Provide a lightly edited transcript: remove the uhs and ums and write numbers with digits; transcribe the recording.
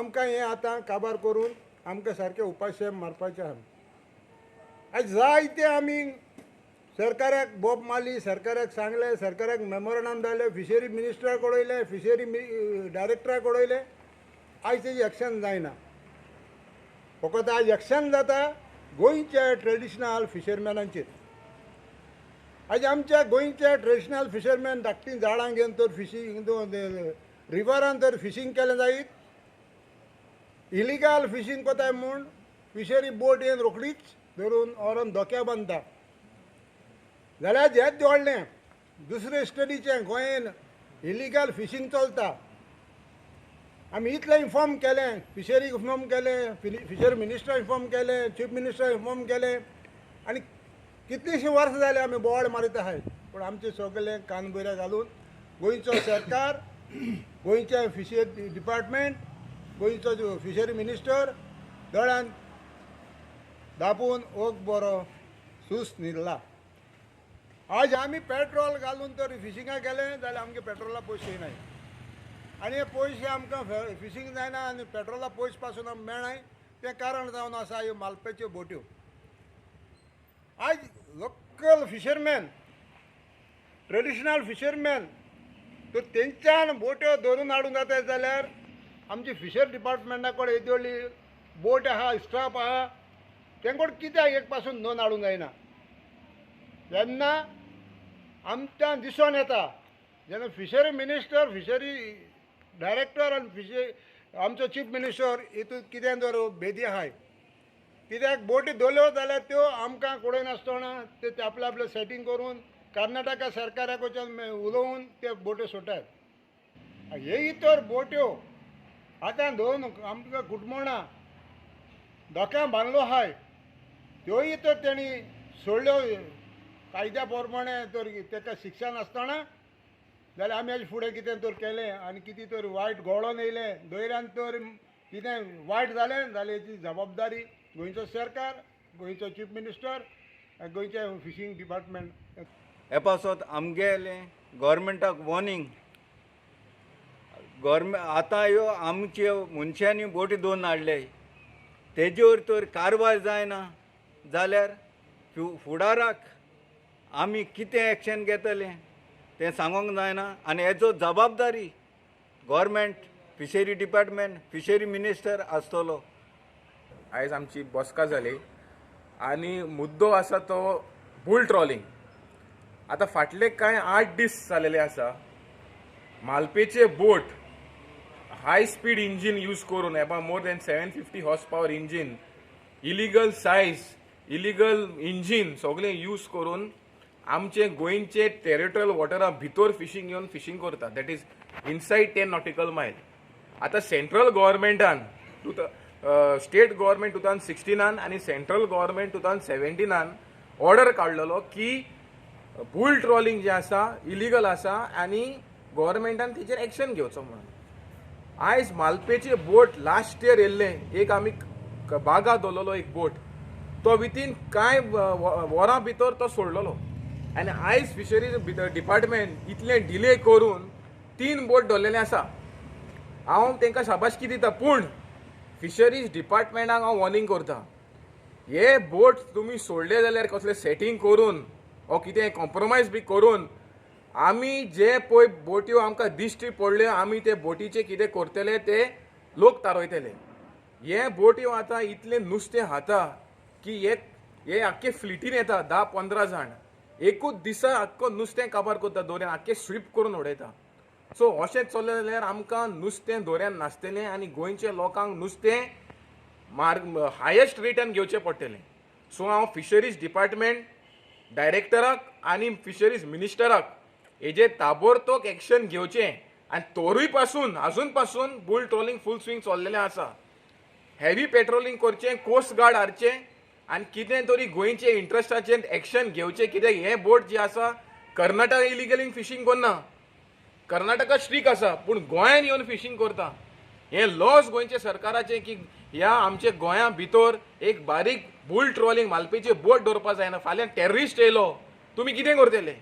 आमकां हें आतां काबार करून आमकां सारकें उपाशे मारपाचें आहा. आयज जायते आमी सरकाराक बोब मारली, सरकाराक सांगलें, सरकाराक मेमोरंडम धाडलें, फिशरी मिनिस्टराक उडयलें, फिशरी डायरेक्टराक उडयलें. आयज तेजी एक्शन जायना. फकत आयज एक्शन जाता गोंयच्या ट्रेडिशनल फिशरमॅनांचेर. आयज आमच्या गोंयच्या ट्रेडिशनल फिशरमॅन धाकटीं जाळां घेवन तर फिशींग रिवरान तर फिशींग केलें जायत, इलिगल फिशींग कोताय म्हूण फिशरी बोट येवन रोखडीच धरून व्हरोन धोक्या बांदता. जाल्यार हेंच जोडलें दुसरे स्टेटीचें गोंयन इलिगल फिशींग चलता. आमी इतलें इन्फॉर्म केलें, फिशरी इन्फॉर्म केलें, फिशरी मिनिस्टर इन्फॉर्म केलें, चीफ मिनिस्टर इन्फॉर्म केलें आनी कितलींशीं वर्सां जालीं आमी बोवाळ मारीत आहाय. पूण आमचें सगळें कान बऱ्या घालून गोंयचो सरकार, गोंयचें फिशरी डिपार्टमेंट, गोंयचो फिशरी मिनिस्टर दोळ्यान दापून ओक बरो सूस न्हिदला. आज आमी पेट्रोल घालून तर फिशिंगाक गेले जाल्यार आमगे पेट्रोला पयशे नाय आनी हे पयशे आमकां फिशींग जायना आनी पेट्रोला पयशे पासून आमकां मेळनाय. तें कारण जावन आसा ह्यो मालपेच्यो बोट्यो. आयज लोकल फिशरमॅन, ट्रेडिशनल फिशरमॅन तर तेंच्यान बोट्यो धरून हाडूंक जाता जाल्यार आमची फिशर डिपार्टमेंटा कडेन येदी व्हडली बोट आहा, स्टाफ आहा, तेंकोड कित्याक एक पासून नोंद हाडूंक जायना. जेन्ना आमकां दिसोन येता जेन्ना फिशरी मिनिस्टर, फिशरी डायरेक्टर आनी फिशरी आमचो चीफ मिनिस्टर हितून कितें जर भेदी आहाय, कित्याक बोटी धरल्यो जाल्यार त्यो आमकां कळयनासतना ते आपलें आपलें सेटींग करून कर्नाटका सरकारा कडच्यान उलोवन ते बोट्यो सोडटात. हे तर बोट्यो आतां धरून आमकां कुटमणां धोक्या बांदलो आहाय त्योय तर तेणी सोडल्यो कायद्या प्रमाणे तर तेका शिक्षा नासतना जाल्यार आमी हेजे फुडें कितें तर केलें आनी कितें तर वायट घोळोन येयलें दर्यान तर कितें वायट जालें जाल्यार हेची जबाबदारी गोंयचो सरकार, गोंयचो चीफ मिनिस्टर, गोंयचें फिशींग डिपार्टमेंट. हे पासत आमगेलें गोवोरमेंटाक वॉर्निंग, गोवोरमेंट आतां ह्यो आमचे मनशांनी बोटी दोन हाडले तेजेर तर कारवाय जायना जाल्यार फुडाराक आमी कितें एक्शन घेतले तें सांगूंक जायना. आनी हेजो जबाबदारी government, fishery department, fishery minister आसतलो. आयज आमची बसका जाली आनी मुद्दो आसा तो बुल ट्रॉलिंग. आतां फाटले कांय 8 दीस जालेले आसा मालपेचे boat high speed engine use करून about more than 750 horse power engine, illegal size, illegal engine सगळें यूज करून आमचे गोंयचे टेरिटोरियल वॉटरा भितर फिशींग येवन फिशींग करता, that is inside 10 nautical mile. आतां सेंट्रल गव्हर्मेंटान स्टेट गव्हर्मेंट 2016 आनी सेंट्रल गव्हर्मेंट 2017 ऑर्डर काडलेलो की बुल ट्रॉलिंग जें आसा इलिगल आसा आनी गव्हर्मेंटान तेजेर एक्शन घेवचो म्हणून. आयज मालपेचे बोट लास्ट इयर येयल्लें एक आमी बागा दवरलेलो एक बोट, तो विथीन कांय वरां भितर तो सोडलेलो आनी आयज फिशरीज डिपार्टमेंट इतलें डिले करून 3 बोट दवरलेले आसा. हांव तांकां शाबासकी दिता, पूण फिशरीज डिपार्टमेंटाक हांव वॉर्निंग करता, हे बोट तुमी सोडले जाल्यार कसलें सेटींग करून ओ कितें कॉम्प्रोमायज बी करून आमी जे पळय बोट्यो आमकां दिश्टी पडल्यो आमी ते बोटीचे कितें करतले ते लोक थारयतले. हे बोट्यो आतां इतलें नुस्तें खाता की हे आख्खे फ्लिटीन येता 10-15 जाण, एकूच दिसा आख्खो नुस्तें काबार करता दोऱ्यान, आख्खें स्वीप करून उडयता. सो अशें चल्लें जाल्यार आमकां नुस्तें दोऱ्यान नासतलें आनी गोंयच्या लोकांक नुस्तें मार्ग हायेस्ट रेटान घेवचें पडटलें. सो हांव फिशरीज डिपार्टमेंट डायरेक्टराक आनी फिशरीज मिनिस्टराक हेजेर ताबडतोब एक्शन घेवचें आनी तोरूय पासून आजून पासून बुल ट्रॉलिंग फूल स्विंग चल्लेलें आसा. हेवी पेट्रोलिंग करचें, कोस्ट गार्ड हाडचें आनी कितें तरी गोंयचे इंट्रस्टाचेर एक्शन घेवचें. कित्याक हें बोट जी आसा कर्नाटका इलिगली फिशींग करना, कर्नाटका स्ट्रीक आसा, पूण गोंयान येवन फिशींग करता. हें लॉस गोंयचे सरकाराचें की ह्या आमच्या गोंया भितर एक बारीक बुल ट्रॉलिंग मालपेचे बोट दवरपा जायना. फाल्यां टेररिस्ट येयलो तुमी कितें करतले?